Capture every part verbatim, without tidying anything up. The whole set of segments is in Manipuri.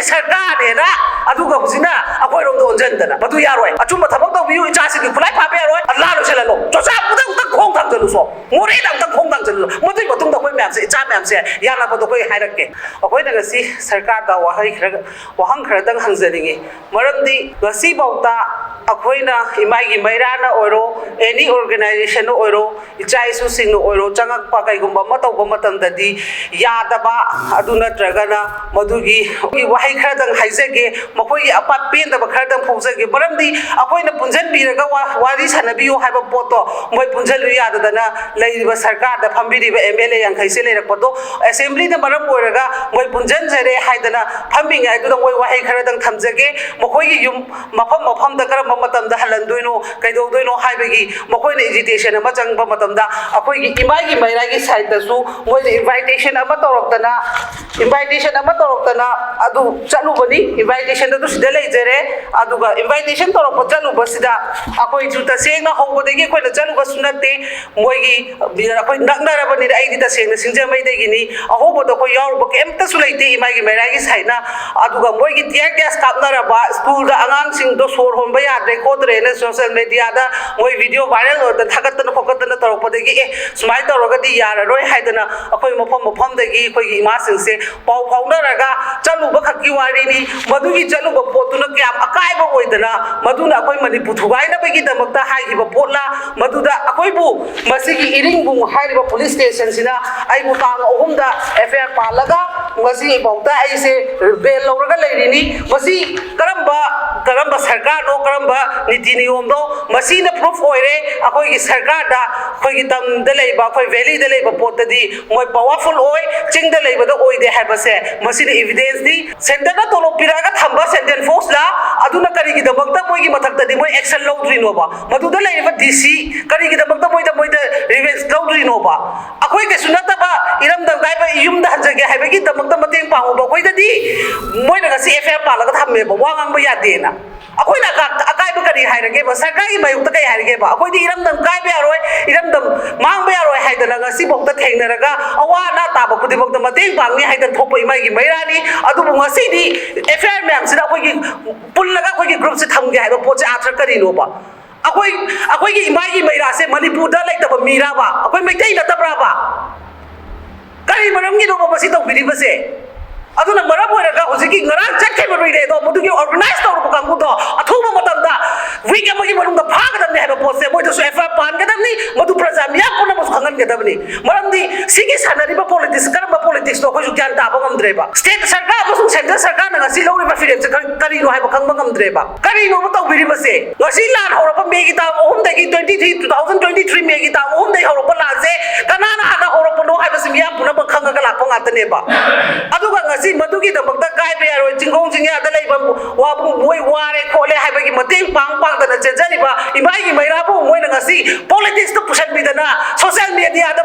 ꯁꯔꯀꯥꯔꯅꯦꯅ, ꯑꯗꯨꯒ ꯍꯧꯖꯤꯛꯅ ꯑꯩꯈꯣꯏꯔꯣꯝꯗ ꯑꯣꯟꯁꯤꯟꯗꯅ, ꯃꯗꯨ ꯌꯥꯔꯣꯏ꯫ ꯑꯆꯨꯝꯕ ꯊꯕꯛ ꯇꯧꯕꯤꯌꯨ, ꯏꯆꯥꯁꯤꯡꯒꯤ ꯈꯨꯠꯂꯥꯏ ꯐꯥꯕ ꯌꯥꯔꯣꯏ꯫ ꯑꯜꯂꯥ ꯂꯣꯏꯁꯤꯜꯍꯜꯂꯣ, ꯆꯨꯔꯆꯥꯟꯄꯨꯔꯗ ꯑꯃꯨꯛꯇꯪ ꯈꯣꯡ ꯊꯥꯡꯖꯜꯂꯨꯁꯣ, ꯃꯣꯔꯦꯗ ꯑꯃꯨꯛꯇꯪ ꯈꯣꯡ ꯊꯥꯡꯖꯜꯂꯨꯁꯣ꯫ ꯃꯗꯨꯒꯤ ꯃꯇꯨꯡꯗ ꯑꯩꯈꯣꯏ ꯃꯌꯥꯝꯁꯦ, ꯏꯆꯥ ꯃꯌꯥꯝꯁꯦ ꯌꯥꯅꯕꯗꯣ ꯑꯩꯈꯣꯏ ꯍꯥꯏꯔꯛꯀꯦ꯫ ꯑꯩꯈꯣꯏꯅ ꯉꯁꯤ ꯁꯔꯀꯥꯔꯗ ꯋꯥꯍꯩ ꯈꯔ, ꯋꯥꯍꯪ ꯈꯔꯗꯪ ꯍꯪꯖꯅꯤꯡꯉꯤ꯫ ꯃꯔꯝꯗꯤ ꯉꯁꯤꯐꯥꯎꯗ ꯑꯩꯈꯣꯏꯅ ꯏꯃꯥꯏꯒꯤ ꯃꯩꯔꯥꯅ ꯑꯣꯏꯔꯣ, ꯑꯦꯅꯤ ꯑꯣꯔꯒꯅꯥꯏꯖꯦꯁꯟꯅ ꯑꯣꯏꯔꯣ, ꯏꯆꯥ ꯏꯁꯨꯁꯤꯡꯅ ꯑꯣꯏꯔꯣ, ꯆꯪꯉꯛꯄ ꯀꯩꯒꯨꯝꯕ ꯑꯃ ꯇꯧꯕ ꯃꯇꯝꯗꯗꯤ ꯌꯥꯗꯕ, ꯑꯗꯨ ꯅꯠꯇ꯭ꯔꯒꯅ ꯃꯗꯨꯒꯤ ꯋꯥꯍꯩ ꯈꯔꯗꯪ ꯍꯥꯏꯖꯒꯦ, ꯃꯈꯣꯏꯒꯤ ꯑꯄꯥ ꯄꯦꯟꯗꯕ ꯈꯔꯗꯪ ꯐꯣꯡꯖꯒꯦ꯫ ꯃꯔꯝꯗꯤ ꯑꯩꯈꯣꯏꯅ ꯄꯨꯟꯁꯤꯟꯕꯤꯔꯒ ꯋꯥ-, ꯋꯥꯔꯤ ꯁꯥꯟꯅꯕꯤꯌꯨ ꯍꯥꯏꯕ ꯄꯣꯠꯇꯣ ꯃꯣꯏ ꯄꯨꯟꯁꯤꯜꯂꯨ ꯌꯥꯗꯗꯅ ꯂꯩꯔꯤꯕ ꯁꯔꯀꯥꯔꯗ ꯐꯝꯕꯤꯔꯤꯕ ꯑꯦꯝ ꯑꯦꯜ ꯑꯦ ꯌꯥꯡꯈꯩꯁꯦ ꯂꯩꯔꯛꯄꯗꯣ, ꯑꯦꯁꯦꯝꯕ꯭ꯂꯤꯅ ꯃꯔꯝ ꯑꯣꯏꯔꯒ ꯃꯣꯏ ꯄꯨꯟꯁꯤꯟꯖꯔꯦ ꯍꯥꯏꯗꯅ ꯐꯝꯃꯤꯉꯩꯗꯨꯗ ꯃꯣꯏ ꯋꯥꯍꯩ ꯈꯔꯗꯪ ꯊꯝꯖꯒꯦ꯫ ꯃꯈꯣꯏꯒꯤ ꯌꯨꯝ ꯃꯐꯝ ꯃꯐꯝꯗ ꯀꯔꯝꯕ ꯃꯇꯝꯗ ꯍꯜꯍꯟꯗꯣꯏꯅꯣ, ꯀꯩꯗꯧꯗꯣꯏꯅꯣ ꯍꯥꯏꯕꯒꯤ ꯃꯈꯣꯏꯅ ꯏꯖꯤꯇꯦꯁꯟ ꯑꯃ ꯆꯪꯕ ꯃꯇꯝꯗ ꯑꯩꯈꯣꯏꯒꯤ ꯏꯃꯥꯏꯒꯤ ꯃꯩꯔꯥꯒꯤ ꯁꯥꯏꯠꯇꯁꯨ ꯃꯣꯏꯅ ꯏꯟꯚꯥꯏꯇꯦꯁꯟ ꯑꯃ ꯇꯧꯔꯛꯇꯅ, ꯏꯟꯚꯥꯏꯇꯦꯁꯟ ꯑꯃ ꯇꯧꯔꯛꯇꯅ ꯑꯗꯨ ꯆꯠꯂꯨꯕꯅꯤ꯫ ꯏꯟꯚꯥꯏꯇꯦꯁꯟ ꯑꯗꯨ ꯁꯤꯗ ꯂꯩꯖꯔꯦ꯫ ꯑꯗꯨꯒ ꯏꯟꯚꯥꯏꯇꯦꯁꯟ ꯇꯧꯔꯛꯄ ꯆꯠꯂꯨꯕꯁꯤꯗ ꯑꯩꯈꯣꯏꯁꯨ ꯇꯁꯦꯡꯅ ꯍꯧꯕꯗꯒꯤ ꯑꯩꯈꯣꯏꯅ ꯆꯠꯂꯨꯕꯁꯨ ꯅꯠꯇꯦ꯫ ꯃꯣꯏꯒꯤ, ꯑꯩꯈꯣꯏ ꯅꯛꯅꯔꯕꯅꯤꯅ ꯑꯩꯗꯤ ꯇꯁꯦꯡꯅ ꯁꯤꯡꯖꯃꯩꯗꯒꯤꯅꯤ꯫ ꯑꯍꯧꯕꯗ ꯑꯩꯈꯣꯏ ꯌꯥꯎꯔꯨꯕ ꯀꯩꯝꯇꯁꯨ ꯂꯩꯇꯦ ꯏꯃꯥꯒꯤ ꯃꯩꯔꯥꯒꯤ ꯁꯥꯏꯠꯅ꯫ ꯑꯗꯨꯒ ꯃꯣꯏꯒꯤ ꯇꯤꯌꯔ ꯒ꯭ꯌꯥꯁ ꯀꯥꯞꯅꯔꯕ, ꯁ꯭ꯀꯨꯜꯗ ꯑꯉꯥꯡꯁꯤꯡꯗꯣ ꯁꯣꯔ ꯍꯣꯟꯕ ꯌꯥꯗ꯭ꯔꯦ ꯈꯣꯠꯇ꯭ꯔꯦꯅ ꯁꯣꯁꯦꯜ ꯃꯦꯗꯤꯌꯥꯗ ꯃꯣꯏ ꯚꯤꯗꯤꯑꯣ ꯚꯥꯏꯔꯦꯜ ꯑꯣꯏꯗꯅ ꯊꯥꯒꯠꯇꯅ ꯈꯣꯠꯀꯠꯇꯅ ꯇꯧꯔꯛꯄꯗꯒꯤ, ꯑꯦ, ꯁꯨꯃꯥꯏꯅ ꯇꯧꯔꯒꯗꯤ ꯌꯥꯔꯔꯣꯏ ꯍꯥꯏꯗꯅ ꯑꯩꯈꯣꯏ ꯃꯐꯝ ꯃꯐꯝꯗꯒꯤ ꯑꯩꯈꯣꯏꯒꯤ ꯏꯃꯥꯁꯤꯡꯁꯦ ꯄꯥꯎ ꯐꯥꯎꯅꯔꯒ ꯆꯠꯂꯨꯕ ꯈꯛꯀꯤ ꯋꯥꯔꯤꯅꯤ꯫ ꯃꯗꯨꯒꯤ ꯆꯠꯂꯨꯕ ꯄꯣꯠꯇꯨꯅ ꯀꯌꯥꯝ ꯑꯀꯥꯏꯕ ꯑꯣꯏꯗꯅ, ꯃꯗꯨꯅ ꯑꯩꯈꯣꯏ ꯃꯅꯤꯄꯨꯔ ꯊꯨꯒꯥꯏꯅꯕꯒꯤꯗꯃꯛꯇ ꯍꯥꯏꯈꯤꯕ ꯄꯣꯠꯂ, ꯃꯗꯨꯗ ꯑꯩꯈꯣꯏꯕꯨ ꯃꯁꯤꯒꯤ ꯏꯔꯤꯡꯕꯨꯡ ꯍꯥꯏꯔꯤꯕ ꯄꯨꯂꯤꯁ ꯁ꯭ꯇꯦꯁꯟꯁꯤꯅ ꯑꯩꯕꯨ ꯇꯥꯡ ꯑꯍꯨꯝꯗ ꯑꯦꯐ ꯑꯥꯏ ꯑꯥꯔ ꯄꯥꯜꯂꯒ ꯉꯁꯤꯐꯥꯎꯗ ꯑꯩꯁꯦ ꯕꯦꯜ ꯂꯧꯔꯒ ꯂꯩꯔꯤꯅꯤ꯫ ꯃꯁꯤ ꯀꯔꯝꯕ, ꯀꯔꯝꯕ ꯁꯔꯀꯥꯔꯅꯣ, ꯀꯔꯝꯕ ꯅꯤꯇꯤ ꯅꯤꯌꯣꯝꯅꯣ? ꯃꯁꯤꯅ ꯄ꯭ꯔꯨꯐ ꯑꯣꯏꯔꯦ ꯑꯩꯈꯣꯏꯒꯤ ꯁꯔꯀꯥꯔꯗ, ꯑꯩꯈꯣꯏꯒꯤ ꯇꯝꯗ ꯂꯩꯕ, ꯑꯩꯈꯣꯏ ꯚꯦꯂꯤꯗ ꯂꯩꯕ ꯄꯣꯠꯇꯗꯤ ꯃꯣꯏ ꯄꯋꯥꯔꯐꯨꯜ ꯑꯣꯏ, ꯆꯤꯡꯗ ꯂꯩꯕꯗ ꯑꯣꯏꯗꯦ ꯍꯥꯏꯕꯁꯦ ꯃꯁꯤꯅ ꯏꯚꯤꯗꯦꯟꯁꯅꯤ꯫ ꯁꯦꯟꯇꯔꯅ ꯇꯣꯂꯣꯞ ꯄꯤꯔꯛꯑꯒ ꯊꯝꯕ ꯁꯦꯟꯇ꯭ꯔꯦꯜ ꯐꯣꯔꯁꯂ? ꯑꯗꯨꯅ ꯀꯔꯤꯒꯤꯗꯃꯛꯇ ꯃꯣꯏꯒꯤ ꯃꯊꯛꯇꯗꯤ ꯃꯣꯏ ꯑꯦꯛꯁꯟ ꯂꯧꯗ꯭ꯔꯤꯅꯣꯕ? ꯃꯗꯨꯗ ꯂꯩꯔꯤꯕ ꯗꯤ ꯁꯤ ꯀꯔꯤꯒꯤꯗꯃꯛꯇ ꯃꯣꯏꯗ, ꯃꯣꯏꯗ ꯔꯤꯚꯦꯟꯖ ꯂꯧꯗ꯭ꯔꯤꯅꯣꯕ? ꯑꯩꯈꯣꯏ ꯀꯩꯁꯨ ꯅꯠꯇꯕ ꯏꯔꯝꯗꯝ ꯀꯥꯏꯕ ꯌꯨꯝꯗ ꯍꯟꯖꯒꯦ ꯍꯥꯏꯕꯒꯤꯗꯃꯛꯇ ꯃꯇꯦꯡ ꯄꯥꯡꯉꯨꯕ ꯑꯩꯈꯣꯏꯗꯗꯤ ꯃꯣꯏꯅ ꯉꯁꯤ ꯑꯦꯐ ꯑꯥꯏ ꯑꯥꯔ ꯄꯥꯜꯂꯒ ꯊꯝꯃꯦꯕ, ꯋꯥ ꯉꯥꯡꯕ ꯌꯥꯗꯦꯅ꯫ ꯑꯩꯈꯣꯏꯅ ꯑꯀꯥ-, ꯑꯀꯥꯏꯕ ꯀꯔꯤ ꯍꯥꯏꯔꯒꯦꯕ? ꯁꯔꯀꯥꯔꯒꯤ ꯃꯥꯌꯣꯛꯇ ꯀꯔꯤ ꯍꯥꯏꯔꯒꯦꯕ? ꯑꯩꯈꯣꯏꯗꯤ ꯏꯔꯝꯗꯝ ꯀꯥꯏꯕ ꯌꯥꯔꯣꯏ, ꯏꯔꯝꯗꯝ ꯃꯥꯡꯕ ꯌꯥꯔꯣꯏ ꯍꯥꯏꯗꯅ ꯉꯁꯤꯐꯥꯎꯗ ꯊꯦꯡꯅꯔꯒ ꯑꯋꯥ ꯑꯅꯥ ꯇꯥꯕ ꯈꯨꯗꯤꯡꯃꯛꯇ ꯃꯇꯦꯡ ꯄꯥꯡꯅꯤ ꯍꯥꯏꯗꯅ ꯊꯣꯛꯄ ꯏꯃꯥꯒꯤ ꯃꯩꯔꯥꯅꯤ꯫ ꯑꯗꯨꯕꯨ ꯉꯁꯤꯗꯤ ꯑꯦꯐ ꯑꯥꯏ ꯑꯥꯔ ꯃꯌꯥꯝꯁꯤꯗ ꯑꯩꯈꯣꯏꯒꯤ ꯄꯨꯜꯂꯒ ꯑꯩꯈꯣꯏꯒꯤ ꯒ꯭ꯔꯨꯞꯁꯦ ꯊꯝꯒꯦ ꯍꯥꯏꯕ ꯄꯣꯠꯁꯦ ꯑꯥꯔꯊ ꯀꯔꯤꯅꯣꯕ? ꯑꯩꯈꯣꯏ ꯑꯩꯈꯣꯏꯒꯤ ꯏꯃꯥꯒꯤ ꯃꯩꯔꯥꯁꯦ ꯃꯅꯤꯄꯨꯔꯗ ꯂꯩꯇꯕ ꯃꯤꯔꯥꯕ? ꯑꯩꯈꯣꯏ ꯃꯩꯇꯩ ꯅꯠꯇꯕ꯭ꯔꯥꯕ? ꯀꯔꯤ ꯃꯔꯝꯒꯤꯅꯣꯕ ꯃꯁꯤ ꯇꯧꯕꯤꯔꯤꯕꯁꯦ? ꯑꯗꯨꯅ ꯃꯔꯝ ꯑꯣꯏꯔꯒ ꯍꯧꯖꯤꯛꯀꯤ ꯉꯔꯥꯡ ꯆꯠꯈꯤꯕ ꯔꯤꯂꯦꯗꯣ, ꯃꯗꯨꯒꯤ ꯑꯣꯔꯒꯅꯥꯏꯖ ꯇꯧꯔꯕ ꯀꯥꯡꯕꯨꯗꯣ ꯑꯊꯨꯕ ꯃꯇꯝꯗ, ꯋꯤꯛ ꯑꯃꯒꯤ ꯃꯅꯨꯡꯗ ꯐꯥꯒꯗꯕꯅꯤ ꯍꯥꯏꯕ ꯄꯣꯠꯁꯦ ꯃꯣꯏꯗꯁꯨ ꯑꯦꯐ ꯑꯥꯏ ꯑꯥꯔ ꯄꯥꯟꯒꯗꯕꯅꯤ꯫ ꯃꯗꯨ ꯄ꯭ꯔꯖꯥ ꯃꯤꯌꯥꯝ ꯄꯨꯝꯅꯃꯛꯁꯨ ꯈꯪꯍꯟꯒꯗꯕꯅꯤ꯫ ꯃꯔꯝꯗꯤ ꯁꯤꯒꯤ ꯁꯥꯟꯅꯔꯤꯕ ꯄꯣꯂꯤꯇꯤꯛꯁ ꯀꯔꯝꯕ ꯄꯣꯂꯤꯇꯤꯛꯁꯅꯣ ꯑꯩꯈꯣꯏꯁꯨ ꯒ꯭ꯌꯥꯟ ꯇꯥꯕ ꯉꯝꯗ꯭ꯔꯦꯕ꯫ ꯁ꯭ꯇꯦꯠ ꯁꯔꯀꯥꯔ ꯑꯃꯁꯨꯡ ꯁꯦꯟꯇ꯭ꯔꯦꯜ ꯁꯔꯀꯥꯔꯅ ꯉꯁꯤ ꯂꯧꯔꯤꯕ ꯐꯤꯔꯦꯞꯁꯦ ꯀꯔꯤ-, ꯀꯔꯤꯅꯣ ꯍꯥꯏꯕ ꯈꯪꯕ ꯉꯝꯗ꯭ꯔꯦꯕ꯫ ꯀꯔꯤꯅꯣꯕ ꯇꯧꯕꯤꯔꯤꯕꯁꯦ? ꯉꯁꯤ ꯂꯥꯟ ꯍꯧꯔꯛꯄ ꯃꯦꯒꯤ ꯇꯥꯡ ꯑꯍꯨꯝꯗꯒꯤ, twenty three, two thousand twenty three ꯃꯦꯒꯤ ꯇꯥꯡ ꯑꯍꯨꯝꯗꯒꯤ ꯍꯧꯔꯛꯄ ꯂꯥꯟꯁꯦ ꯀꯅꯥꯅ ꯍꯥꯟꯅ ꯍꯧꯔꯛꯄꯅꯣ ꯍꯥꯏꯕꯁꯤ ꯃꯤꯌꯥꯝ ꯄꯨꯝꯅꯃꯛ ꯈꯪꯉꯒ ꯂꯥꯛꯄ ꯉꯥꯛꯇꯅꯦꯕ꯫ ꯑꯗꯨꯒ ꯉꯁꯤ ꯃꯗꯨꯒꯤꯗꯃꯛꯇ ꯀꯥꯏꯕ ꯌꯥꯔꯣꯏ, ꯆꯤꯡꯈꯣꯡ ꯆꯤꯡꯌꯥꯗ ꯂꯩꯕ ꯋꯥꯕꯨꯡ ꯃꯣꯏ ꯋꯥꯔꯦ ꯈꯣꯠꯂꯦ ꯍꯥꯏꯕꯒꯤ ꯃꯇꯦꯡ ꯄꯥꯡ ꯄꯥꯡꯗꯅ ꯆꯦꯟꯖꯔꯤꯕ ꯏꯃꯥꯒꯤ ꯃꯩꯔꯥꯕꯨ ꯃꯣꯏꯅ ꯉꯁꯤ ꯄꯣꯂꯤꯇꯤꯛꯁꯇ ꯄꯨꯁꯟꯕꯤꯗꯅ, ꯁꯣꯁꯤꯌꯦꯜ ꯃꯦꯗꯤꯌꯥꯗ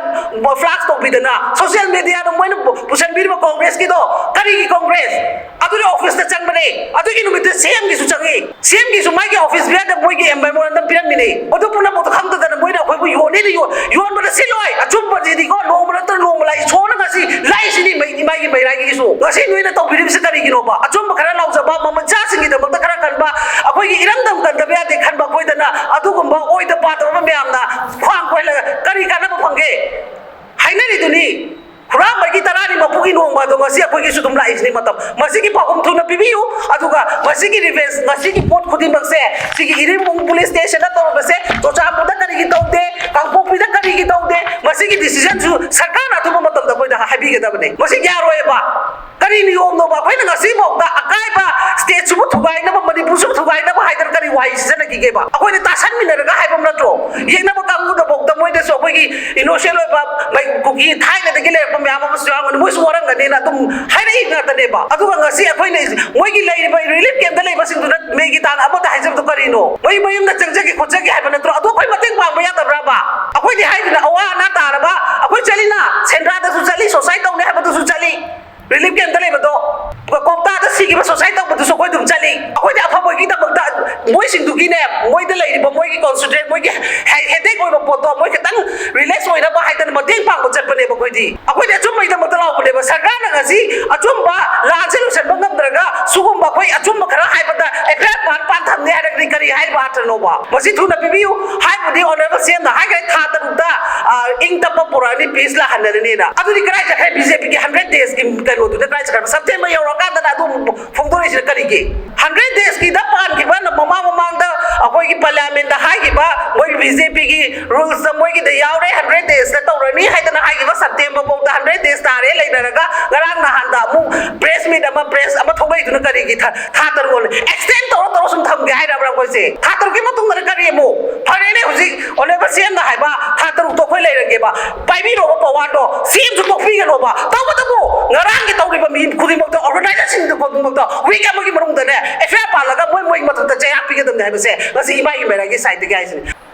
ꯐ꯭ꯂꯥꯛꯁ ꯇꯧꯕꯤꯗꯅ, ꯁꯣꯁꯤꯌꯦꯜ ꯃꯦꯗꯤꯌꯥꯗ ꯃꯣꯏꯅ ꯄꯨꯁꯟꯕꯤꯔꯤꯕ ꯀꯣꯡꯒ꯭ꯔꯦꯁꯀꯤꯗꯣ ꯀꯔꯤꯒꯤ ꯀꯣꯡꯒ꯭ꯔꯦꯁ? ꯑꯗꯨꯒꯤ ꯑꯣꯐꯤꯁꯇ ꯆꯪꯕꯅꯦ꯫ ꯑꯗꯨꯒꯤ ꯅꯨꯃꯤꯠꯇꯨ ꯁꯤ ꯑꯦꯝꯒꯤꯁꯨ ꯆꯪꯉꯤ꯫ ꯁꯤ ꯑꯦꯝꯒꯤꯁꯨ ꯃꯥꯒꯤ ꯑꯣꯐꯤꯁ ꯕꯤꯌꯔꯗ ꯃꯣꯏꯒꯤ ꯃꯦꯃꯣꯔꯦꯟꯗꯝ ꯄꯤꯔꯝꯃꯤꯅꯦ꯫ ꯑꯗꯨ ꯄꯨꯝꯅꯃꯛꯇꯣ ꯈꯪꯗꯗꯅ ꯃꯣꯏꯅ ꯑꯩꯈꯣꯏꯕꯨ ꯌꯣꯟꯅꯤꯅ ꯌꯣ-, ꯌꯣꯟꯕꯗ ꯁꯤꯜꯂꯣꯏ꯫ ꯑꯆꯨꯝꯕꯁꯤꯗꯤꯀꯣ ꯅꯣꯡꯃ ꯅꯠꯇ꯭ꯔ ꯅꯣꯡꯃ ꯂꯥꯛꯏ꯫ ꯏꯁꯣꯔꯅ ꯉꯁꯤ ꯂꯥꯛꯏꯁꯤꯅꯤ ꯃꯩ-, ꯏꯃꯥꯒꯤ ꯃꯩꯔꯥꯒꯤꯁꯨ꯫ ꯉꯁꯤ ꯅꯣꯏꯅ ꯇꯧꯕꯤꯔꯤꯕꯁꯤ ꯀꯔꯤꯒꯤꯅꯣꯕ? ꯑꯆꯨꯝꯕ ꯈꯔ ꯂꯥꯎꯖꯕ, ꯃꯃꯜꯆꯥꯁꯤꯡꯒꯤꯗꯃꯛꯇ ꯈꯔ ꯈꯟꯕ, ꯑꯩꯈꯣꯏꯒꯤ ꯏꯔꯝꯗꯝ ꯀꯟꯗꯕ ꯌꯥꯗꯦ ꯈꯟꯕ ꯑꯩꯈꯣꯏꯗꯅ ꯑꯗꯨꯒꯨꯝꯕ ꯑꯣꯏꯗ ꯄꯥꯗꯕ ꯃꯌꯥꯝꯅ ꯈ꯭ꯋꯥꯡ ꯀꯣꯏꯍꯜꯂꯒ ꯀꯔꯤ ꯀꯥꯟꯅꯕ ꯐꯪꯒꯦ? ꯍꯥꯏꯅꯔꯤꯗꯨꯅꯤ꯫ ꯍꯨꯔꯥꯟꯕꯒꯤ ꯇꯔꯥꯅꯤ ꯃꯄꯨꯒꯤ ꯅꯣꯡꯃ ꯑꯗꯣ ꯉꯁꯤ ꯑꯩꯈꯣꯏꯒꯤꯁꯨ ꯑꯗꯨꯝ ꯂꯥꯛꯏꯁꯤꯅꯤ ꯃꯇꯝ꯫ ꯃꯁꯤꯒꯤ ꯄꯥꯎꯈꯨꯝ ꯊꯨꯅ ꯄꯤꯕꯤꯌꯨ꯫ ꯑꯗꯨꯒ ꯃꯁꯤꯒꯤ ꯔꯤꯚꯦꯟꯁ, ꯉꯁꯤꯒꯤ ꯄꯣꯠ ꯈꯨꯗꯤꯡꯃꯛꯁꯦ ꯁꯤꯒꯤ ꯏꯔꯤꯜꯕꯨꯡ ꯄꯨꯂꯤꯁ ꯁ꯭ꯇꯦꯁꯟꯗ ꯇꯧꯔꯕꯁꯦ, ꯆꯨꯔꯆꯥꯟꯄꯨꯔꯗ ꯀꯔꯤꯒꯤ ꯇꯧꯗꯦ, ꯀꯥꯡꯄꯣꯛꯄꯤꯗ ꯀꯔꯤꯒꯤ ꯇꯧꯗꯦ, ꯃꯁꯤꯒꯤ ꯗꯤꯁꯤꯖꯟꯁꯨ ꯁꯔꯀꯥꯔꯅ ꯑꯊꯨꯕ ꯃꯇꯝꯗ ꯑꯩꯈꯣꯏꯗ ꯍꯥꯏꯕꯤꯒꯗꯕꯅꯤ꯫ ꯃꯁꯤ ꯌꯥꯔꯣꯏꯕ꯫ ꯀꯔꯤ ꯅꯤꯌꯣꯝꯅꯣꯕ? ꯑꯩꯈꯣꯏꯅ ꯉꯁꯤꯐꯥꯎꯗ ꯑꯀꯥꯏꯕ ꯁ꯭ꯇꯦꯠꯁꯤꯕꯨ ꯊꯨꯒꯥꯏꯅꯕ, ꯃꯅꯤꯄꯨꯔꯁꯤꯕꯨ ꯊꯨꯒꯥꯏꯅꯕ ꯍꯥꯏꯗꯅ ꯀꯔꯤ ꯋꯥꯍꯩ ꯁꯤꯖꯤꯟꯅꯈꯤꯒꯦꯕ? ꯑꯩꯈꯣꯏꯅ ꯇꯥꯁꯟꯃꯤꯟꯅꯔꯒ ꯍꯥꯏꯕ ꯅꯠꯇ꯭ꯔꯣ? ꯌꯦꯛꯅꯕ ꯀꯥꯡꯕꯨꯗꯐꯥꯎꯗ ꯃꯣꯏꯗꯁꯨ ꯑꯩꯈꯣꯏꯒꯤ ꯏꯅꯣꯁꯦꯟ ꯑꯣꯏꯕ ꯃꯩ-, ꯀꯨꯀꯤ ꯊꯥꯏꯅꯗꯒꯤ ꯂꯩꯔꯛꯄ ꯃꯌꯥꯝ ꯑꯃꯁꯨ ꯌꯥꯎꯔꯝꯒꯅꯤ, ꯃꯣꯏꯁꯨ ꯋꯥꯔꯝꯒꯅꯤꯅ ꯑꯗꯨꯝ ꯍꯥꯏꯔꯛꯏ ꯉꯥꯛꯇꯅꯦꯕ꯫ ꯑꯗꯨꯒ ꯉꯁꯤ ꯑꯩꯈꯣꯏꯅ ꯃꯣꯏꯒꯤ ꯂꯩꯔꯤꯕ ꯔꯤꯂꯤꯐ ꯀꯦꯝꯞꯇ ꯂꯩꯕꯁꯤꯡꯗꯨꯅ ꯃꯦꯒꯤ ꯇꯥꯡ ꯑꯃꯗ ꯍꯥꯏꯖꯕꯗꯣ ꯀꯔꯤꯅꯣ? ꯃꯣꯏ ꯃꯌꯨꯝꯗ ꯆꯪꯖꯒꯦ ꯈꯣꯠꯆꯒꯦ ꯍꯥꯏꯕ ꯅꯠꯇ꯭ꯔꯣ? ꯑꯗꯣ ꯑꯩꯈꯣꯏ ꯃꯇꯦꯡ ꯄꯥꯡꯕ ꯌꯥꯗꯕ꯭ꯔꯕ? ꯑꯩꯈꯣꯏꯗꯤ ꯍꯥꯏꯗꯨꯅ ꯑꯋꯥ ꯑꯅꯥ ꯇꯥꯔꯕ ꯑꯩꯈꯣꯏ ꯆꯠꯂꯤꯅ, ꯁꯦꯟꯗ꯭ꯔꯥꯗꯁꯨ ꯆꯠꯂꯤ, ꯁꯨꯁꯥꯏꯠ ꯇꯧꯅꯤ ꯍꯥꯏꯕꯗꯨꯁꯨ ꯆꯠꯂꯤ꯫ ꯔꯤꯂꯤꯐ ꯀꯦꯝꯞꯇ ꯂꯩꯕꯗꯣ, ꯀꯣꯛꯇꯥꯗ ꯁꯤꯈꯤꯕ ꯁꯨꯁꯥꯏꯠ ꯇꯧꯕꯗꯨꯁꯨ ꯑꯩꯈꯣꯏ ꯑꯗꯨꯝ ꯆꯠꯂꯤ꯫ ꯑꯩꯈꯣꯏꯗꯤ ꯑꯐꯕꯒꯤꯗꯃꯛꯇ ꯃꯣꯏꯁꯤꯡꯗꯨꯒꯤꯅꯦ, ꯃꯣꯏꯗ ꯂꯩꯔꯤꯕ ꯃꯣꯏꯒꯤ ꯀꯣꯟꯁꯦꯟꯇ꯭ꯔꯦꯠ, ꯃꯣꯏꯒꯤ ꯍꯦꯗꯦꯛ ꯑꯣꯏꯕ ꯄꯣꯠꯇꯣ ꯃꯣꯏ ꯈꯤꯇꯪ ꯔꯤꯂꯦꯛꯁ ꯑꯣꯏꯅꯕ ꯍꯥꯏꯗꯅ ꯃꯇꯦꯡ ꯄꯥꯡꯕ ꯆꯠꯄꯅꯦꯕ꯫ ꯑꯩꯈꯣꯏꯗꯤ ꯑꯩꯈꯣꯏꯗꯤ ꯑꯆꯨꯝꯕꯒꯤꯗꯃꯛꯇ ꯂꯥꯎꯕꯅꯦꯕ꯫ ꯁꯔꯀꯥꯔꯅ ꯉꯁꯤ ꯑꯆꯨꯝꯕ ꯂꯥꯟꯁꯦ ꯂꯣꯏꯁꯤꯟꯕ ꯉꯝꯗ꯭ꯔꯒ ꯁꯤꯒꯨꯝꯕ ꯑꯩꯈꯣꯏ ꯑꯆꯨꯝꯕ ꯈꯔ ꯍꯥꯏꯕꯗ ꯑꯦꯐ ꯑꯥꯏ ꯑꯥꯔ ꯄꯥꯟ ꯄꯥꯟ ꯊꯝꯅꯤ ꯍꯥꯏꯔꯒꯗꯤ ꯀꯔꯤ ꯍꯥꯏꯔꯤꯕ ꯑꯥꯔꯊꯅꯣꯕ? ꯃꯁꯤ ꯊꯨꯅ ꯄꯤꯕꯤꯌꯨ ꯍꯥꯏꯕꯨꯗꯤ ꯑꯣꯅꯔꯦꯕꯜ ꯁꯤ ꯑꯦꯝꯅ ꯍꯥꯏꯈ꯭ꯔꯦ꯫ ꯊꯥ ꯇꯔꯨꯛꯇ, ꯑ, ꯏꯪ ꯇꯞꯄ ꯄꯨꯔꯛꯑꯅꯤ, ꯄꯤꯁ ꯂꯥꯛꯍꯟꯅꯔꯅꯤꯅ꯫ ꯑꯗꯨꯗꯤ ꯀꯗꯥꯏ ꯆꯠꯈ꯭ꯔꯦ? ꯕꯤ ꯖꯦ ꯄꯤꯒꯤ ꯍꯟꯗ꯭ꯔꯦꯠ ꯗꯦꯖꯀꯤ ꯀꯩꯅꯣꯗꯨꯗ ꯀꯗꯥꯏ ꯆꯠꯈ꯭ꯔꯦ? ꯁꯦꯞꯇꯦꯝꯕꯔ ꯌꯧꯔꯀꯥꯟꯗꯅ ꯑꯗꯨ ꯐꯣꯡꯗꯣꯔꯛꯏꯁꯤꯅ ꯀꯔꯤꯒꯤ? ꯍꯟꯗ꯭ꯔꯦꯠ ꯗꯦꯖꯀꯤꯗ ꯄꯥꯟꯈꯤꯕ ꯃꯃꯥꯡ ꯃꯃꯥꯡꯗ ꯑꯩꯈꯣꯏꯒꯤ ꯄꯥꯔꯂꯤꯌꯥꯃꯦꯟꯗ ꯍꯥꯏꯈꯤꯕ, ꯃꯣꯏ ꯕꯤ ꯖꯦ ꯄꯤꯒꯤ ꯔꯨꯜꯁꯇ ꯃꯣꯏꯒꯤꯗ ꯌꯥꯎꯔꯦ, ꯍꯟꯗ꯭ꯔꯦꯠ ꯗꯦꯖꯇ ꯇꯧꯔꯅꯤ ꯍꯥꯏꯗꯅ ꯍꯥꯏꯈꯤꯕ ꯁꯦꯞꯇꯦꯝꯕꯔ ꯐꯥꯎꯗ ꯍꯟꯗ꯭ꯔꯦꯠ ꯗꯦꯖ ꯇꯥꯔꯦ ꯂꯩꯅꯔꯒ, ꯉꯔꯥꯡ ꯅꯍꯥꯟꯗ ꯑꯃꯨꯛ ꯄ꯭ꯔꯦꯁ ꯃꯤꯠ ꯑꯃ, ꯄ꯭ꯔꯦꯁ ꯑꯃ ꯊꯣꯛꯂꯛꯏꯗꯨꯅ ꯀꯔꯤꯒꯤ? ꯊꯥ, ꯊꯥ ꯇꯔꯨꯛ ꯑꯣꯜꯂꯦ꯫ ꯑꯦꯛꯁꯇꯦꯟ ꯇꯧꯔ ꯇꯧꯔ ꯁꯨꯝ ꯊꯝꯒꯦ ꯍꯥꯏꯔꯕ꯭ꯔꯥ ꯑꯩꯈꯣꯏꯁꯦ? ꯊꯥ ꯇꯔꯨꯛꯀꯤ ꯃꯇꯨꯡꯗꯅ ꯀꯔꯤ ꯑꯃꯨꯛ? ꯐꯔꯦꯅꯦ, ꯍꯧꯖꯤꯛ ꯑꯣꯅꯔꯦꯕꯜ ꯁꯤ ꯑꯦꯝꯅ ꯍꯥꯏꯕ ꯊꯥ ꯇꯔꯨꯛꯇꯣ ꯑꯩꯈꯣꯏ ꯂꯩꯔꯒꯦꯕ, ꯄꯥꯏꯕꯤꯔꯣꯕ ꯄꯋꯥꯔꯗꯣ, ꯁꯤ ꯑꯦꯝꯁꯨ ꯇꯣꯛꯄꯤꯒꯅꯣꯕ꯫ ꯇꯧꯕꯇꯕꯨ ꯉꯔꯥꯡꯒꯤ ꯇꯧꯔꯤꯕ ꯃꯤ ꯈꯨꯗꯤꯡꯃꯛꯇ, ꯑꯣꯔꯒꯅꯥꯏꯖꯦꯁꯟ ꯈꯨꯗꯤꯡꯃꯛꯇ ꯋꯤꯛ ꯑꯃꯒꯤ ꯃꯅꯨꯡꯗꯅꯦ ꯑꯦꯐ ꯑꯥꯏ ꯑꯥꯔ ꯄꯥꯜꯂꯒ ꯃꯣꯏ ꯃꯣꯏꯒꯤ ꯃꯊꯛꯇ ꯆꯩꯔꯥꯛ ꯄꯤꯒꯗꯕꯅꯤ ꯍꯥꯏꯕꯁꯦ ꯉꯁꯤ ꯏꯃꯥ ꯏꯃꯥꯏꯔꯥꯒꯤ ꯁꯥꯏꯠꯇꯒꯤ ꯍꯥꯏꯁꯤꯅꯤ꯫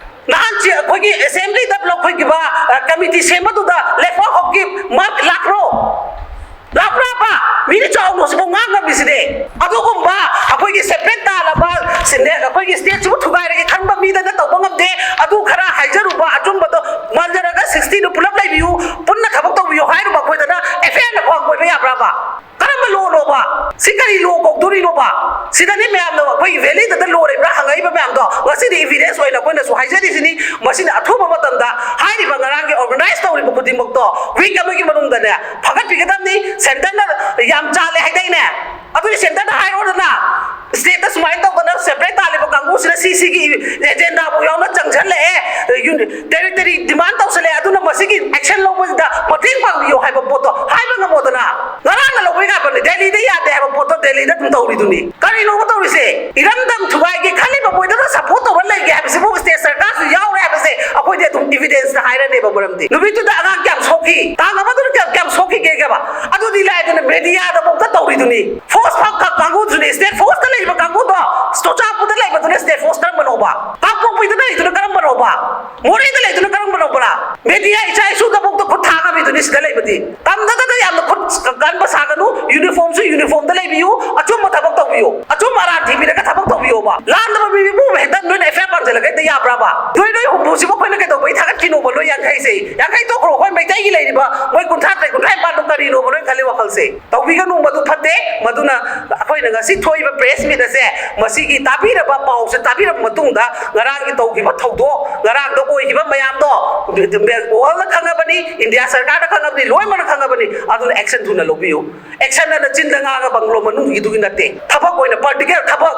ꯅꯍꯥꯟ ꯆꯦ-, ꯑꯩꯈꯣꯏꯒꯤ ꯑꯦꯁꯦꯝꯕ꯭ꯂꯤꯗ ꯂꯧꯈꯠꯈꯤꯕ, ꯑ, ꯀꯃꯤꯇꯤ ꯁꯦꯝꯕꯗꯨꯗ ꯂꯦꯞꯐꯥꯎ ꯍꯣꯞꯀꯤ ꯃꯥꯔꯛ ꯂꯥꯛꯄ꯭ꯔꯣ? ꯂꯥꯛꯄ꯭ꯔꯥꯕ? ꯃꯤꯅ ꯆꯥꯎꯅ ꯍꯧꯖꯤꯛꯐꯥꯎ ꯉꯥꯡ ꯉꯝꯃꯤꯁꯤꯗꯤ꯫ ꯑꯗꯨꯒꯨꯝꯕ ꯑꯩꯈꯣꯏꯒꯤ ꯁꯦꯄꯔꯦꯠ ꯇꯥꯔꯕ ꯁꯤꯅꯦ-, ꯑꯩꯈꯣꯏꯒꯤ ꯁ꯭ꯇꯦꯠꯁꯤꯕꯨ ꯊꯨꯒꯥꯏꯔꯒꯦ ꯈꯟꯕ ꯃꯤꯗꯅ ꯇꯧꯕ ꯉꯝꯗꯦ꯫ ꯑꯗꯨ ꯈꯔ ꯍꯥꯏꯖꯔꯨꯕ ꯑꯆꯨꯝꯕꯗꯣ ꯃꯟꯖꯔꯒ ꯁꯤꯛꯁꯇꯤꯗꯨ ꯄꯨꯂꯞ ꯂꯩꯕꯤꯌꯨ, ꯄꯨꯟꯅ ꯊꯕꯛ ꯇꯧꯕꯤꯌꯨ ꯍꯥꯏꯔꯨꯕ ꯑꯩꯈꯣꯏꯗꯅ ꯑꯦꯐ ꯑꯥꯏ ꯑꯥꯔꯅ ꯈ꯭ꯋꯥꯡ ꯀꯣꯏꯕ ꯌꯥꯕ꯭ꯔꯥꯕ? ꯀꯔꯝꯕ ꯂꯣꯅꯣꯕ? ꯁꯤ ꯀꯔꯤ ꯂꯣ ꯀꯧꯗꯣꯔꯤꯅꯣꯕ? ꯁꯤꯗꯅꯤ ꯃꯌꯥꯝꯅ ꯑꯩꯈꯣꯏꯒꯤ ꯚꯦꯂꯤꯗ ꯂꯣ ꯂꯩꯕ꯭ꯔꯥ ꯍꯪꯉꯛꯏꯕ ꯃꯌꯥꯝꯗꯣ꯫ ꯉꯁꯤꯗꯤ ꯏꯚꯤꯗꯦꯟꯁ ꯑꯣꯏꯅ ꯑꯩꯈꯣꯏꯅꯁꯨ ꯍꯥꯏꯖꯔꯤꯁꯤꯅꯤ꯫ ꯃꯁꯤꯅ ꯑꯊꯨꯕ ꯃꯇꯝꯗ ꯍꯥꯏꯔꯤꯕ ꯉꯔꯥꯡꯒꯤ ꯑꯣꯔꯒꯅꯥꯏꯖ ꯇꯧꯔꯤꯕ ꯈꯨꯗꯤꯡꯃꯛꯇꯣ ꯋꯤꯛ ꯑꯃꯒꯤ ꯃꯅꯨꯡꯗꯅꯦ ꯐꯒꯠꯄꯤꯒꯗꯕꯅꯤ꯫ ꯁꯦꯟꯇꯔꯅ ꯌꯥꯝ ꯆꯥꯜꯂꯦ ꯍꯥꯏꯗꯥꯏꯅꯦ? ꯑꯗꯨꯗꯤ ꯁꯦꯟꯇꯔꯗ ꯍꯥꯏꯔꯣꯗꯅ, ꯁ꯭ꯇꯦꯠꯇ ꯁꯨꯃꯥꯏꯅ ꯇꯧꯗꯅ ꯁꯦꯄꯔꯦꯠ ꯇꯥꯜꯂꯤꯕ ꯀꯥꯡꯕꯨꯁꯤꯅ ꯁꯤ ꯁꯤꯒꯤ ꯑꯦꯖꯦꯟꯗꯥꯕꯨ ꯌꯥꯎꯅ ꯆꯪꯁꯤꯜꯂꯛꯑꯦ, ꯌꯨꯅꯤ-, ꯇꯦꯔꯤꯇꯣꯔꯤ ꯗꯤꯃꯥꯟ ꯇꯧꯁꯜꯂꯛꯑꯦ, ꯑꯗꯨꯅ ꯃꯁꯤꯒꯤ ꯑꯦꯛꯁꯟ ꯂꯧꯕꯁꯤꯗ ꯃꯇꯦꯡ ꯄꯥꯡꯕꯤꯌꯨ ꯍꯥꯏꯕ ꯄꯣꯠꯇꯣ ꯍꯥꯏꯕ ꯉꯝꯃꯣꯗꯅ꯫ ꯉꯔꯥꯡꯅ ꯂꯧꯕ ꯌꯥꯕꯅꯦ, ꯗꯦꯜꯂꯤꯗ ꯌꯥꯗꯦ ꯍꯥꯏꯕ ꯄꯣꯠꯇꯣ ꯗꯦꯜꯂꯤꯗ ꯑꯗꯨꯝ ꯇꯧꯔꯤꯗꯨꯅꯤ꯫ ꯀꯔꯤꯅꯣꯕ ꯇꯧꯔꯤꯁꯦ? ꯏꯔꯝꯗꯝ ꯊꯨꯒꯥꯏꯒꯦ ꯈꯜꯂꯤꯕ ꯃꯣꯏꯗꯅ ꯁꯞꯄꯣꯔꯠ ꯇꯧꯔ ꯂꯩꯒꯦ ꯍꯥꯏꯕꯁꯤꯕꯨ ꯁ꯭ꯇꯦꯠ ꯁꯔꯀꯥꯔꯁꯨ ꯌꯥꯎꯔꯦ ꯍꯥꯏꯕꯁꯦ ꯑꯩꯈꯣꯏꯗꯤ ꯑꯗꯨꯝ ꯏꯚꯤꯗꯦꯟꯁꯇ ꯍꯥꯏꯔꯅꯦꯕ꯫ ꯃꯔꯝꯗꯤ ꯅꯨꯃꯤꯠꯇꯨꯗ ꯑꯉꯥꯡ ꯀꯌꯥꯝ ꯁꯣꯛꯈꯤ, ꯇꯥꯡ ꯑꯃꯗꯨꯅ ꯀꯌꯥꯝ, ꯀꯌꯥꯝ ꯁꯣꯛꯈꯤꯒꯦꯒꯕ? ꯑꯗꯨꯗꯤ ꯂꯥꯏꯗꯅ ꯃꯦꯗꯤꯌꯥꯗꯐꯥꯎꯗ ꯇꯧꯔꯤꯗꯨꯅꯤ꯫ ꯐꯣꯔꯁ ꯐ-, ꯀ-, ꯀꯥꯡꯕꯨꯗꯨꯅꯤ, ꯁ꯭ꯇꯦꯠ ꯐꯣꯔꯁꯇ ꯂꯩꯔꯤꯕ ꯀꯥꯡꯕꯨꯗꯣ, ꯆꯨꯔꯆꯥꯟꯄꯨꯔꯗ ꯂꯩꯕꯗꯨꯅ ꯁ꯭ꯇꯦꯠ ꯐꯣꯔꯁ ꯀꯔꯝꯕꯅꯣꯕ? ꯀꯥꯡꯄꯣꯛꯄꯤꯗ ꯂꯩꯔꯤꯗꯨꯅ ꯀꯔꯝꯕꯅꯣꯕ? ꯃꯣꯔꯦꯗ ꯂꯩꯗꯨꯅ ꯀꯔꯝꯕꯅꯣꯕ? ꯃꯦꯗꯤꯌꯥ ꯏꯆꯥ ꯏꯁꯨꯗꯐꯥꯎꯗ ꯈꯨꯠ ꯊꯥ ꯉꯝꯃꯤꯗꯨꯅꯤ ꯁꯤꯗ ꯂꯩꯕꯗꯤ꯫ ꯇꯝꯗꯅꯗ ꯌꯥꯝꯅ ꯈꯨꯠ ꯀꯟꯕ ꯁꯥꯒꯅꯨ, ꯌꯨꯅꯤꯐꯣꯔꯝꯁꯨ ꯌꯨꯅꯤꯐꯣꯔꯝꯗ ꯂꯩꯕꯤꯌꯨ, ꯑꯆꯨꯝꯕ ꯊꯕꯛ ꯇꯧꯕꯤꯌꯨ, ꯑꯆꯨꯝꯕ ꯑꯔꯥꯟ ꯊꯤꯕꯤꯔꯒ ꯊꯕꯛ ꯇꯧꯕꯤꯌꯣꯕ꯫ ꯂꯥꯟꯗꯕ ꯌꯥꯕ꯭ꯔꯕ? ꯅꯣꯏ ꯅꯣꯏ ꯍꯨꯝꯐꯨꯁꯤꯕꯨ ꯑꯩꯈꯣꯏꯅ ꯀꯩꯗꯧꯕꯩ ꯊꯥꯒꯠꯈꯤꯅꯣꯕ? ꯅꯣꯏ ꯌꯥꯡꯈꯩꯁꯦ, ꯌꯥꯡꯈꯩ ꯇꯣꯛꯈ꯭ꯔꯣ, ꯑꯩꯈꯣꯏ ꯃꯩꯇꯩꯒꯤ ꯂꯩꯔꯤꯕ ꯃꯣꯏ ꯀꯨꯟꯊ꯭ꯔꯥ ꯇꯔꯦꯠ, ꯀꯨꯟꯊ꯭ꯔꯥ ꯅꯤꯄꯥꯟꯗꯣ ꯀꯔꯤꯅꯣꯕ ꯅꯣꯏ ꯈꯜꯂꯤ ꯋꯥꯈꯜꯁꯦ? ꯇꯧꯕꯤꯒꯅꯨ, ꯃꯗꯨ ꯐꯠꯇꯦ꯫ ꯃꯗꯨꯅ ꯑꯩꯈꯣꯏꯅ ꯉꯁꯤ ꯊꯣꯛꯏꯕ ꯄ꯭ꯔꯦꯁ ꯃꯤꯠ ꯑꯁꯦ, ꯃꯁꯤꯒꯤ ꯇꯥꯕꯤꯔꯕ ꯄꯥꯎꯁꯦ ꯇꯥꯕꯤꯔꯕ ꯃꯇꯨꯡꯗ, ꯉꯔꯥꯡꯒꯤ ꯇꯧꯈꯤꯕ ꯊꯧꯗꯣꯛ, ꯉꯔꯥꯡꯗ ꯑꯣꯏꯈꯤꯕ ꯃꯌꯥꯝꯗꯣ ꯋꯥꯔꯜꯅ ꯈꯪꯉꯕꯅꯤ, ꯏꯟꯗꯤꯌꯥ ꯁꯔꯀꯥꯔꯅ ꯈꯪꯉꯕꯅꯤ, ꯂꯣꯏꯅꯃꯛꯅ ꯈꯪꯉꯕꯅꯤ꯫ ꯑꯗꯨꯅ ꯑꯦꯛꯁꯟ ꯊꯨꯅ ꯂꯧꯕꯤꯌꯨ꯫ ꯑꯦꯛꯁꯟ ꯑꯅ ꯆꯤꯟꯗ ꯉꯥꯡꯉ ꯕꯪꯒ꯭ꯂꯣ ꯃꯅꯨꯡꯒꯤꯗꯨꯒꯤ ꯅꯠꯇꯦ꯫ ꯊꯕꯛ ꯑꯣꯏꯅ, ꯄ꯭ꯔꯥꯛꯇꯤꯀꯦꯜ ꯊꯕꯛ꯫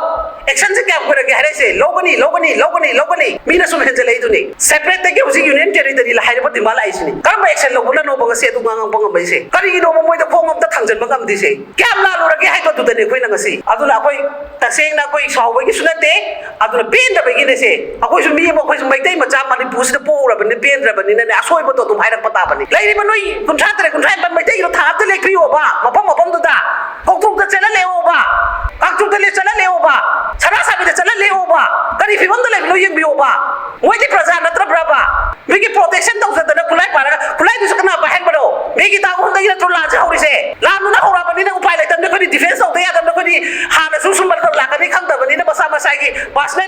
ꯑꯦꯛꯁꯟꯁꯦ ꯀꯌꯥꯝ ꯀꯨꯏꯔꯒꯦ ꯍꯥꯏꯔꯛꯏꯁꯦ? ꯂꯧꯒꯅꯤ, ꯂꯧꯒꯅꯤ, ꯂꯧꯒꯅꯤ, ꯂꯧꯒꯅꯤ꯫ ꯃꯤꯅ ꯁꯨꯝ ꯍꯦꯟꯖꯜꯂꯛꯏꯗꯨꯅꯤ꯫ ꯁꯦꯄꯔꯦꯠꯇꯒꯤ ꯍꯧꯖꯤꯛ ꯌꯨꯅꯤꯌꯟ ꯇꯦꯔꯤꯇꯔꯤ ꯍꯥꯏꯔꯛꯄ ꯗꯤꯃꯥꯟ ꯂꯥꯛꯏꯁꯤꯅꯤ꯫ ꯀꯔꯝꯕ ꯑꯦꯛꯁꯟ ꯂꯧꯕꯅꯅꯣꯕ ꯉꯁꯤ ꯑꯗꯨ ꯉꯥꯡꯉꯛꯄ ꯉꯝꯃꯛꯏꯁꯦ? ꯀꯔꯤꯒꯤꯅꯣꯕ ꯃꯣꯏꯗ ꯈꯣꯡ ꯑꯝꯇ ꯊꯥꯡꯖꯟꯕ ꯉꯝꯗ꯭ꯔꯤꯁꯦ? ꯀꯌꯥꯝ ꯂꯥꯜꯂꯨꯔꯒꯦ ꯍꯥꯏꯗꯣ ꯑꯗꯨꯗꯅꯦ ꯑꯩꯈꯣꯏꯅ ꯉꯁꯤ꯫ ꯑꯗꯨꯅ ꯑꯩꯈꯣꯏ ꯇꯁꯦꯡꯅ ꯑꯩꯈꯣꯏ ꯁꯥꯎꯕꯒꯤꯁꯨ ꯅꯠꯇꯦ, ꯑꯗꯨꯅ ꯄꯦꯟꯗꯕꯒꯤꯅꯦꯁꯦ꯫ ꯑꯩꯈꯣꯏꯁꯨ ꯃꯤ ꯑꯃ, ꯑꯩꯈꯣꯏꯁꯨ ꯃꯩꯇꯩ ꯃꯆꯥ ꯃꯅꯤꯄꯨꯔꯁꯤꯗ ꯄꯣꯛꯎꯔꯕꯅꯤꯅ, ꯄꯦꯟꯗ꯭ꯔꯕꯅꯤꯅꯅꯦ, ꯑꯁꯣꯏꯕꯗꯣ ꯑꯗꯨꯝ ꯍꯥꯏꯔꯛꯄ ꯇꯥꯕꯅꯤ꯫ ꯂꯩꯔꯤꯕ ꯅꯣꯏ ꯀꯨꯟꯊ꯭ꯔꯥ ꯇꯔꯦꯠ, ꯀꯨꯟꯊ꯭ꯔꯥ ꯅꯤꯄꯥꯟ ꯃꯩꯇꯩꯒꯤꯗꯣ ꯊꯥ ꯑꯝꯇ ꯂꯦꯛꯄꯤꯌꯣꯕ, ꯃꯐꯝ ꯃꯐꯝꯗꯨꯗ꯫ ꯀꯧꯇ꯭ꯔꯨꯛꯇ ꯆꯠꯂ ꯂꯦꯛꯑꯣꯕ, ꯀꯥꯡꯆꯨꯞꯇ ꯂꯦꯛ-, ꯆꯠꯂ ꯂꯦꯛꯑꯣꯕ, ꯁꯅꯥ ꯁꯥꯕꯤꯗ ꯆꯠꯂ ꯂꯦꯛꯑꯣꯕ꯫ ꯃꯣꯏꯗꯤ ꯄ꯭ꯔꯖꯥ ꯅꯠꯇ꯭ꯔꯕ꯭ꯔꯕ? ꯃꯤꯒꯤ ꯄ꯭ꯔꯣꯇꯦꯛꯁꯟ ꯇꯧꯖꯗꯅ ꯈꯨꯠꯂꯥꯏ ꯄꯥꯏꯔꯒ, ꯈꯨꯠꯂꯥꯏꯗꯨꯁꯨ ꯀꯅꯥ ꯄꯥꯏꯍꯟꯕꯅꯣ? ꯃꯤꯒꯤ ꯇꯥꯡ ꯑꯍꯨꯝꯗꯒꯤ ꯅꯠꯇ꯭ꯔꯣ ꯂꯥꯟꯁꯦ ꯍꯧꯔꯤꯁꯦ? ꯂꯥꯟꯗꯨꯅ ꯍꯧꯔꯛꯑꯕꯅꯤꯅ ꯎꯄꯥꯏ ꯂꯩꯇꯕꯅꯤ, ꯑꯩꯈꯣꯏꯗꯤ ꯗꯤꯐꯦꯟꯁ ꯇꯧꯗ ꯌꯥꯗꯕꯅꯤ, ꯑꯩꯈꯣꯏꯗꯤ ꯍꯥꯟꯅꯁꯨ ꯁꯨꯝꯕ ꯂꯥꯛꯀꯅꯤ ꯈꯪꯗꯕꯅꯤꯅ ꯃꯁꯥ ꯃꯁꯥꯒꯤ ꯄꯥꯔꯁꯅꯦꯜ